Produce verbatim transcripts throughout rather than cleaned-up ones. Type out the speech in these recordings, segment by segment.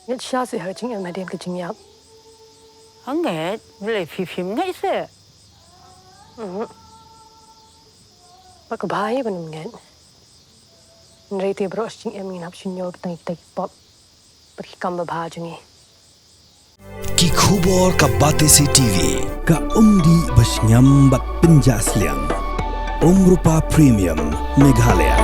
Ngeit shisha seh ha ka jingim hadien ka jingïap. Hangne, balei phi phim ngeit seh? Mhm. Ba ka bha hi ban ym ngeit. Hynrei te baroh shi jingim ngin hap shim ïa kita ki pop bad ki kam babha jong ngi. Ki khubor ka Batesi TV, ka umdih ba shngiam bad pynjah sliang. Umrupa Premium, Meghalaya.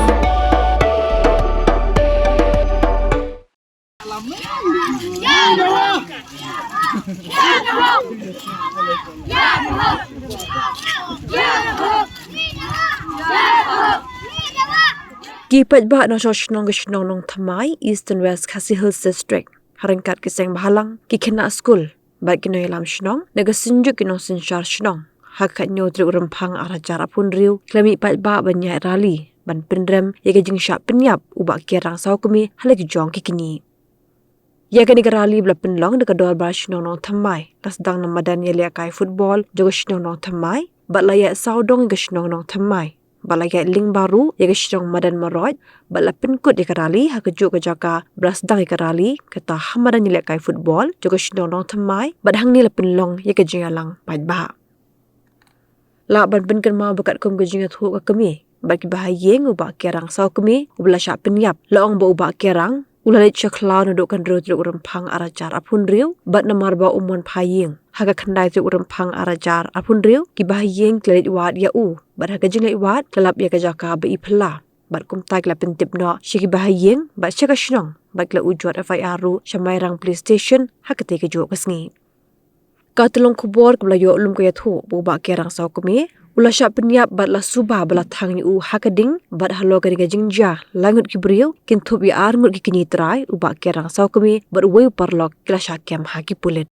Ki paidbah nongshong shnong ka shnong Nongthymmai, Eastern West Khasi Hills District, ha ryngkat ki seng bhalang, ki khynnah skul bad ki nongïalam shnong na ka synjuk ki nongsynshar shnong, ha ka khathynñiew tarik u Rymphang ar hajar arphew hynriew, ki la mih paidbah ban ïaid rally ban pynrem ïa ka jingshah pynïap u Bah Kerang Sawkmie ha la ki jong ki kñi. Ïa kane ka rally ba la pynlong da ka dorbar shnong Nongthymmai, la sdang na madan ïalehkai football jong ka shnong Nongthymmai bad la ïaid sawdong ïa ka shnong Nongthymmai bad la ïaid lyngba ruh ïa ka shnong Madan Maroit bad la pynkut ïa ka rally ha kajuh ka jaka ba la sdang ïa ka rally, kata ha madan ïalehkai football jong ka shnong Nongthymmai, bad hangne la pynlong ïa ka jingïalang paidbah. Lah ban pynkynmaw ba katkum ka jingïathuh ka kmie bad ki bahaïing, u Bah Kerang Sawkmie uba la shah pynïap, la ong ba u Bah Kerang u la leit sha khlaw naduh ka hynriew tarik u Rymphang ar hajar arphew hynriew, bad namar ba um mon phai ïing ha ka khyndai tarik u Rymphang ar hajar arphew hynriew, ki bahaïing ki la leit wad ïa u, bad ha ka jingleit wad ki la lap ïa ka jaka ba i phylla, bad kumta ki la pyntip noh sha ki bahaïing bad sha ka shnong, bad ki la u jot FIR ruh sha Mairang Police Station ha katei kajuh ka sngi. Ka tyllong khubor kaba la ïoh lum ka ïathuh ba u Bah Kerang Sawkmie u la shah pynïap bad la suba ba la thang ïa u ha ka ding, bad halor kane ka jingjia lai ngut ki briew, kynthup ïa ar ngut ki kñi trai, u Bah Kerang Sawkmie bad uwei u paralok, ki la shah kem ha ki pulit.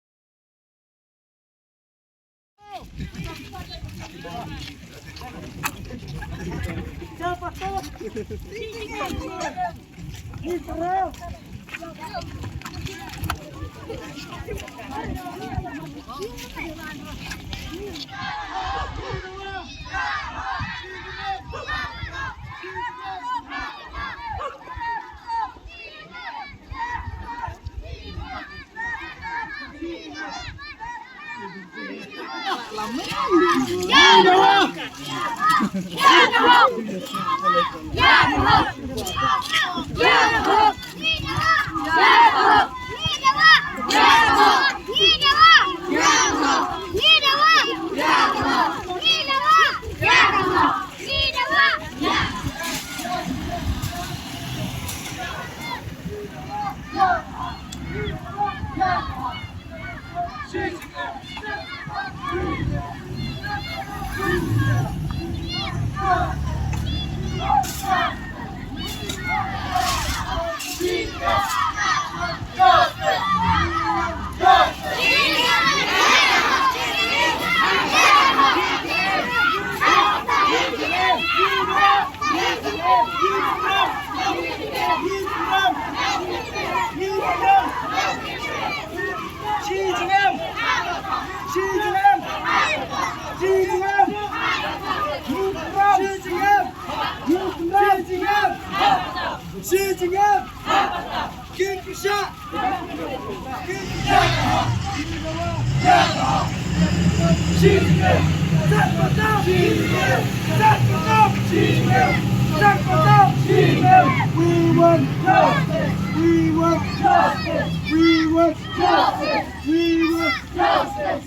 We want justice. We want justice. We want justice. We want justice.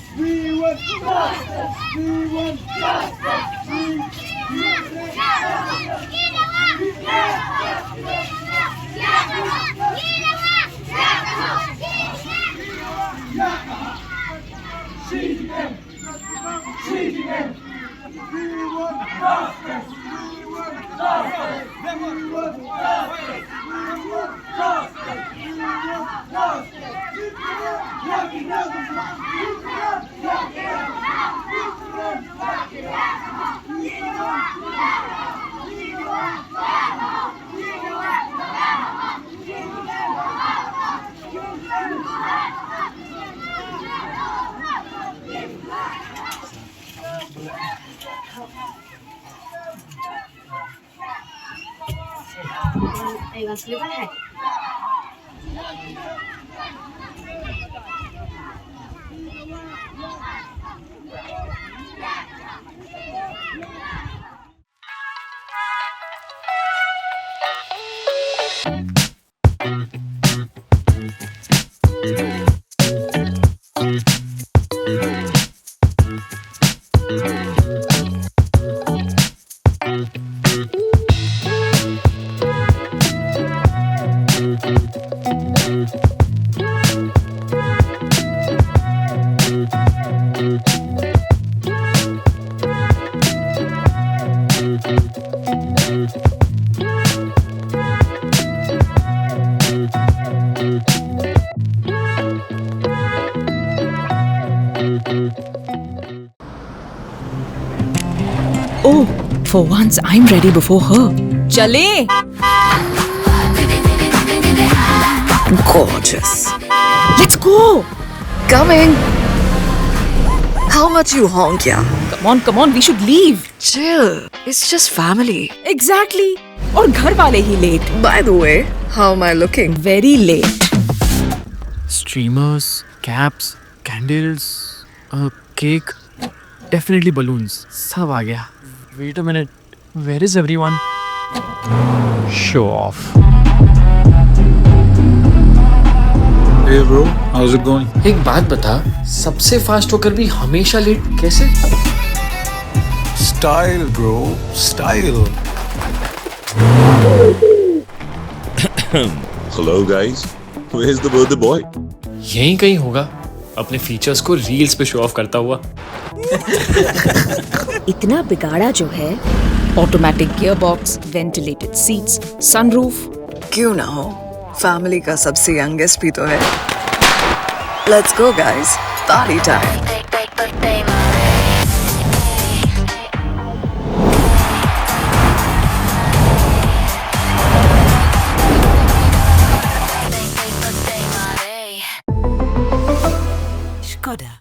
We want justice. We want justice. Oh, for once I'm ready before her. चले। Gorgeous. Let's go. Coming. How much you honk, yeah? Come on, come on, we should leave. Chill. It's just family. Exactly. और घर वाले ही late. By the way, how am I looking? Very late. Streamers, caps, candles, a cake, definitely balloons. सब आ गया. Wait a minute. Where is everyone? Show off. Hey bro, how's it going? एक बात बता, सबसे फास्ट होकर भी हमेशा लेट कैसे? Style bro, style. Hello guys, where's the birthday boy? यहीं कहीं होगा, अपने फीचर्स को रील्स पे शो ऑफ करता हुआ. इतना बिगाड़ा जो है. Automatic gearbox, ventilated seats, sunroof. क्यों ना हो, फैमिली का सबसे यंगेस्ट भी तो है. Let's go guys, party time. Skoda.